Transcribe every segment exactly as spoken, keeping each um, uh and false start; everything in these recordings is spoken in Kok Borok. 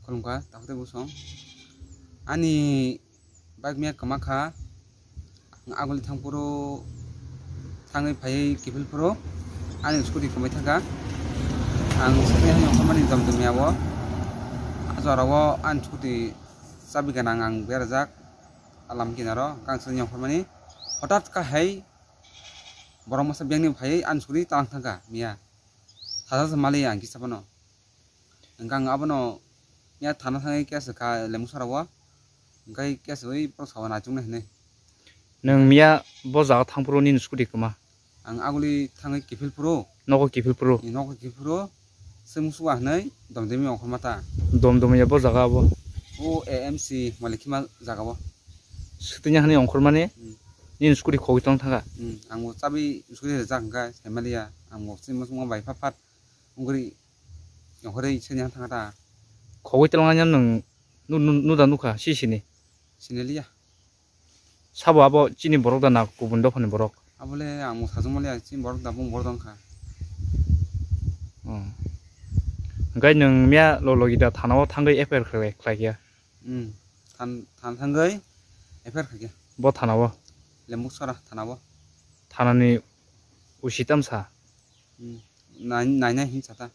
Khulumkha, takhuk tei bosong. Ani bike miya kwma kha, ang aguli thangphuru thangwi phaiwi kiphilphuru ani scooty kwmwi thangkha. Ang sakni hani ongkhormani dom dom yabo. A jorao ani scooty chabi gwnang ang berajak. Alam kinaro kang sini ongkhormani. Hotat kha hai borok masa biyangni phaiwi ani scooty talang thangkha miya. Thasa se maliya ang kisa phano. Hwnkhe ang abono ya thana thangwi case kha Lembuksarao. Hwnkhe case wi borok sabo naichuknai hinwi. Nwng miya bo jaga thangphuru nini scooty kwma? Ang aguli thangwi kiphilphuru. Nogo kiphilphuru? Ni nogo kiphilphuru. Swngsuwa hinwi domdemi ongkhorma ta. Domdemi ya bo jaga abo? O A M C Malikhima jaga o. Swtwini hani ongkhormani? Hmm. Nini scooty khogwi tong thangkha? Hmm. Ang bo chabi scooty rijak hwnkhe saimaliya. Ang bo swngma swngma bai phat phat. Wngkhe yongkhorwi sini thangkha ta. Khogwi twlangya nwng nu-, nu-, nuda nukha sisini? Siniliya. Sabo abo chini borok da na kubun dophani borok? Abole ang bo sajwk maliya, chini borok da bung borok dong kha. Oh. Hwnkhe nwng miya lo logi da thana o thangwi F I R khlai, khlai khe? Hmm. Than-, than thangwi F I R khaikhe. Bo thana o? Lembuksara thana o. Thanani O C tamsa? Hmm. Nai-, nainai hinsa ta.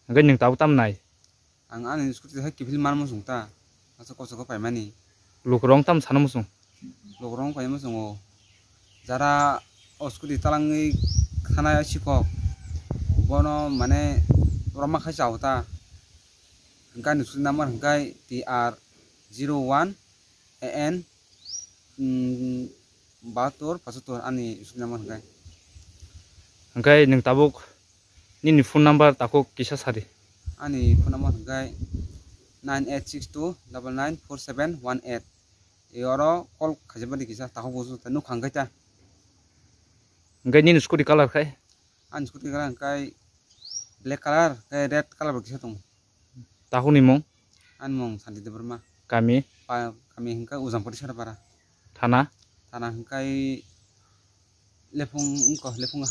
Hwnkhe nwng tabuk tam nai? Ang ani scooty hai kiphil manmo chwng ta. Asa koso ko paimani. Lukurok tam sana muchung? Lukurok paima chwngo. Jara o scooty talangwi khana sikhok. Bono mane roma khai chao ta. Hwnkhe ani scooty number hwnkhe T R zero one A N, mm, bahatur pachhatur ani scooty number hwnkhe. Hwnkhe nwng tabuk nini phone number takhuk kisa sadi. Ani phone number hwnkhe nine eight six two double nine four seven one eight. E oro call khaijak badi kisa takhuk busu ta nukha hwnkhe ta. Hwnkhe nini scooty colour khai? Ani scooty colour hwnkhe black colour, khe red colour bo kisa tongo. Takhukni mung? Ani mung Santi Debbarma. Kami? Pa-, kami hwnkhe Ujampati Sarapara. Thana? Thana hwnkhe Lephung, wngkha Lephunga.